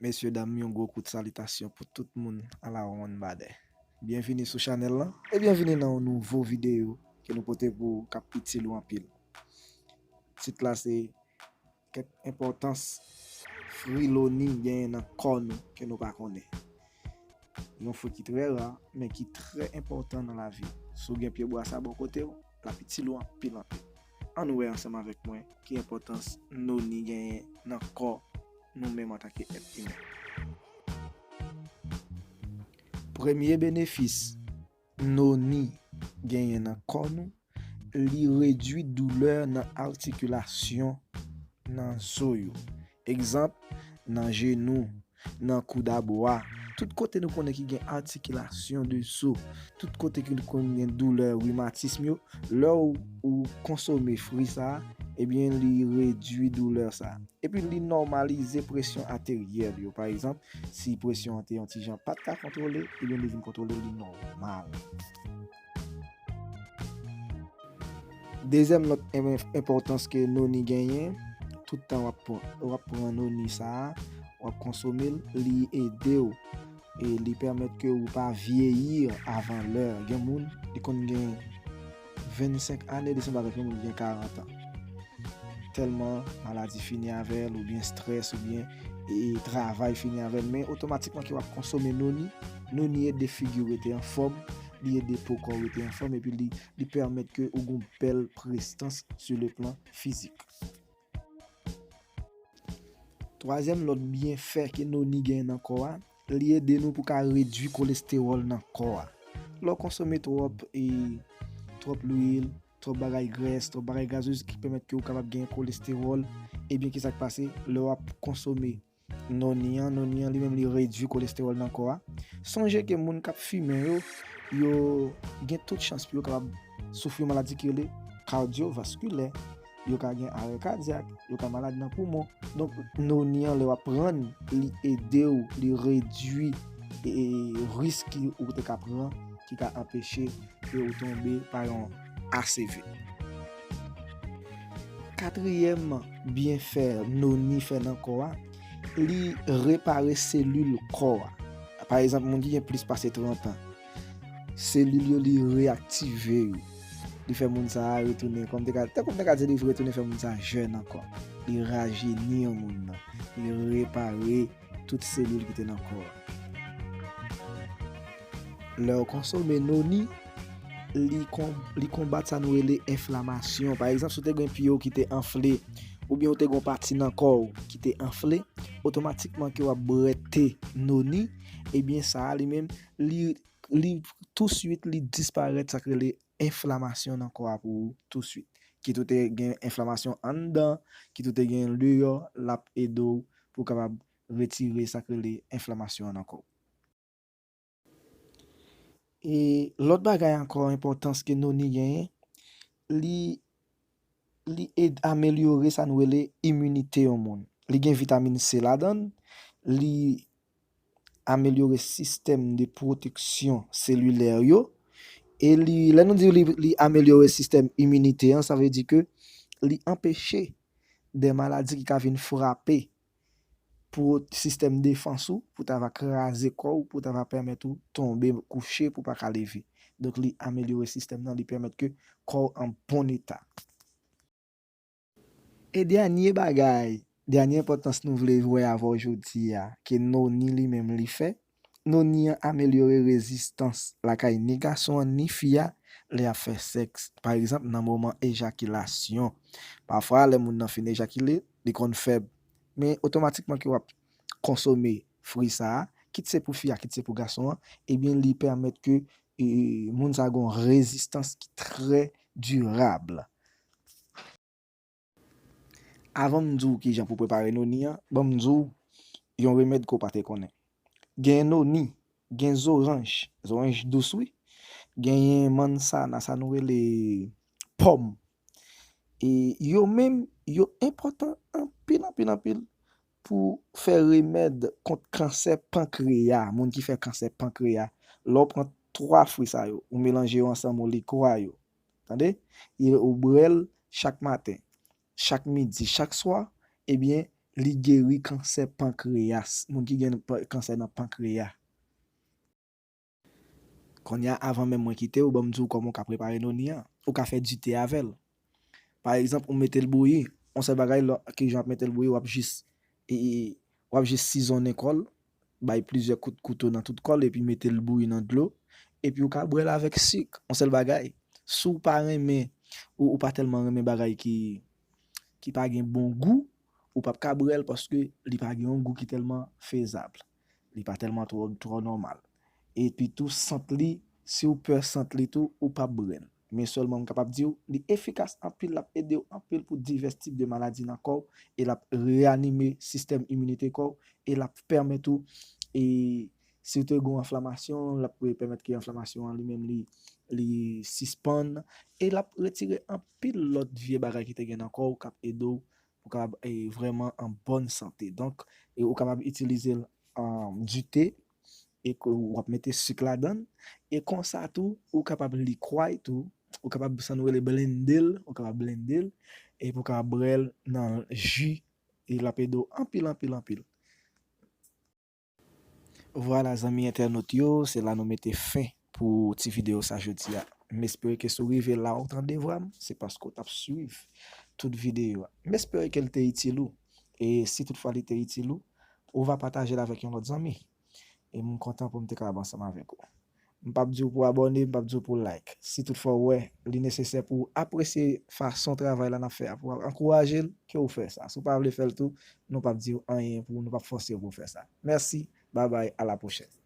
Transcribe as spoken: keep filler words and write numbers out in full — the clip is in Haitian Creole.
Mesye dam, yon gwo kout salitasyon pou tout moun alawonnbadè. Byenvini sou chanèl lan e byenvini nan yon nouvo videyo ke nou pote pou ou k ap itil ou anpil. Tit la se kèk enpòtans fri noni genyen nan kò nou ke nou pa konnen. Yon fwi ki trè ra, men ki trè enpòtan nan lavi. Si w gen pyebwa sa bò kote w, l ap itil ou anpil anpil. Ann wè ansanm avèk mwen ki enpòtans noni genyen nan kò nou menm antanke èt imen. Premye benefis noni genyen nan kò nou, li redui doulè nan atikilasyon, nan zo yo. Egzanp, nan jenou, nan koudabwa, tout kote nou konnen ki gen atikilasyon de zo, tout kote ki nou konnen gen doulè rimatism yo, lè w, ou konsome fri sa a, ebyen, li redui doulè sa a. Epi li nòmalize presyon ateryèl yo. Pa egzanp, si presyon an te yon ti jan pa t ka kontwole, ebyen, li vin kontwole, li nòmal. Dezyèm lòt en-, enpòtans ke noni genyen, tout tan w ap pran, w ap pran noni sa a, w ap konsome l, li ede w, e li pèmèt ke ou pa vyeyi avan lè. Gen moun, li konn gen vennsenk ane, li sanble avèk yon moun ki gen karant an. Tèlman maladi fini avè l, oubyen strès, oubyen, e, travay fini avè l, men otomatikman ke w ap konsome noni, noni ede figi w rete anfòm, li ede po kò w rete anfòm, epi li, li pèmèt ke ou gon bèl prestans sou le plan fizik. Twazyèm lòt byenfè ke noni genyen nan kò a, li ede nou pou ka redui kolestewòl nan kò a. Lè w konsome twòp, e, twòp lwil, twòp bagay grès, twòp bagay gazez ki pèmèt ke w kapab gen kolestewòl, ebyen, kisa k pase? Lè w ap konsome noni an, noni an li menm li redui kolestewòl nan kò a. Sonje ke moun k ap fimen yo, yo gen tout chans pou yo kapab soufri yon maladi ki rele kadyovaskilè. Yo ka gen arè kadyak, yo ka malad nan poumon. Donk, noni an, lè w ap pran l, li ede w, li redui, e, e, risk ki ou te ka pran, ki ka anpeche ke ou tonbe pa yon A C V. Katriyèm byenfè noni fè nan kò a, li repare selil kò a. Pa egzanp, moun ki gen plis pase trant an, selil yo, li reyaktive yo. Li fè moun sa a retounen, kòm te ka, tankou m te ka di, li retounen fè moun sa a jèn ankò. Li rajeni yon moun nan. Li repare tout selil ki te nan kò a. Lè w konsome noni, li kon-, li konbat sa nou rele enflamasyon. Pa egzanp, si w te gen pye w ki te anfle, oubyen w te gen yon pati nan kò w ki te anfle, otomatikman ke w ap bwè te noni, ebyen sa a li menm, li, li touswit li disparèt sa k rele enflamasyon nan kò a pou ou touswit. Kit ou te gen enflamasyon anndan, kit ou te gen deyò, l ap ede w pou w kapab retire sa k rele enflamasyon an nan kò w. E lòt bagay ankò enpòtans ke noni genyen, li, li ed-, amelyore sa nou rele iminite yon moun. Li gen vitamin C ladan l, li amelyore sistèm de pwoteksyon selilè yo, e li, lè nou di li, li amelyore sistèm iminite an, sa vle di ke li anpeche de maladi ki ka vin frape pou sistèm defans ou, pou ta va kraze kò w, pou ta va pèmèt ou tonbe kouche, pou pa ka leve. Donk, li amelyore sistèm nan, li pèmèt ke kò w an bon eta. E dènye bagay, dènye enpòtans nou vle wè avè w jodi a, ke noni li menm li fè, noni an amelyore rezistans lakay ni gason an ni fi a lè y ap fè sèks. Pa egzanp, nan moman ejakilasyon. Pafwa, lè moun nan fin ejakile, li konn fèb. Men otomatikman ke w ap konsome fwi sa a, kit se pou fi a, kit se pou gason an, ebyen, li pèmèt ke, e, moun sa a gen yon rezistans ki trè dirab. Avan m di w kijan pou prepare noni an, ban m di w yon remèd ke w pa te konnen. Gen noni, gen zoranj, zoranj dous wi, genyen manzana, sa nou rele pòm. E yo menm, yo enpòtan anpil, anpil, anpil pou fè remèd kont kansè pankreya, moun ki fè kansè pankreya. Lè w pran twa fwi sa yo, ou melanje yo ansanm, ou likwa yo, tande? E ou bwè l chak maten, chak midi, chak swa, ebyen, li geri kansè pankreyas, moun ki gen pa- kansè nan pankreya. Kounye a, avan menm mwen kite w, ban m di w kòman w ka prepare noni an. Ou ka fè dite avè l. Pa egzanp, ou mete l bouyi, yon sèl bagay, lò, ki jan w ap mete l bouyi, w ap jis, e, e, w ap jis sizonnen kò l, bay plizyè kout kouto nan tout kò l, epi mete l bouyi nan dlo, epi ou ka bwè l avèk sik, yon sèl bagay. Si w pa renmen, ou, ou pa tèlman renmen bagay ki, ki pa gen bon gou, ou p ap ka bwè l paske li pa gen yon gou ki tèlman fezab. Li pa tèlman twò, twò nòmal. Epi tou, sant li, si w pè sant li tou, ou p ap bwè l. Men sèlman m kapab di w, li efikas anpil, l ap ede w anpil pou divès tip de maladi nan kò w, e l ap reyanime sistèm iminite kò w, e l ap pèmèt ou, e si w te gen yon enflamasyon, l ap pèmèt ke enflamasyon an li menm li, li sispann, e l ap retire anpil lòt vye bagay ki te gen nan kò w k ap ede w pou w kapab, e, vrèman an bòn sante. Donk, e, ou kapab itilize l, um, dite, e ke w ap mete sik ladan l. E konsa tou, ou kapab likway tou, ou kapab, sa nou rele blende l, ou kapab blende l, e pou w kapab bwè l nan ji, e l ap ede w anpil, anpil, anpil. Vwala, zanmi entènot yo, se la nou mete fen pou ti videyo sa jodi a. M espere ke si w rive la ou tande vwa m, se paske w t ap swiv tout videyo a. M espere ke l te itil ou. E si toutfwa li te itil ou, ou va pataje l avèk yon lòt zanmi. E m kontan pou m te kapab ansanm avèk ou. M p ap di w pou abòne, m p ap di w pou like. Si toutfwa w wè li nesesè pou w apresye fason travay la n ap fè a, pou w ankouraje l, ke w fè sa. Si w pa vle fè l tou, nou p ap di w anyen pou, nou p ap fòse w pou w fè sa. Mèsi, babay, a la pwochèn.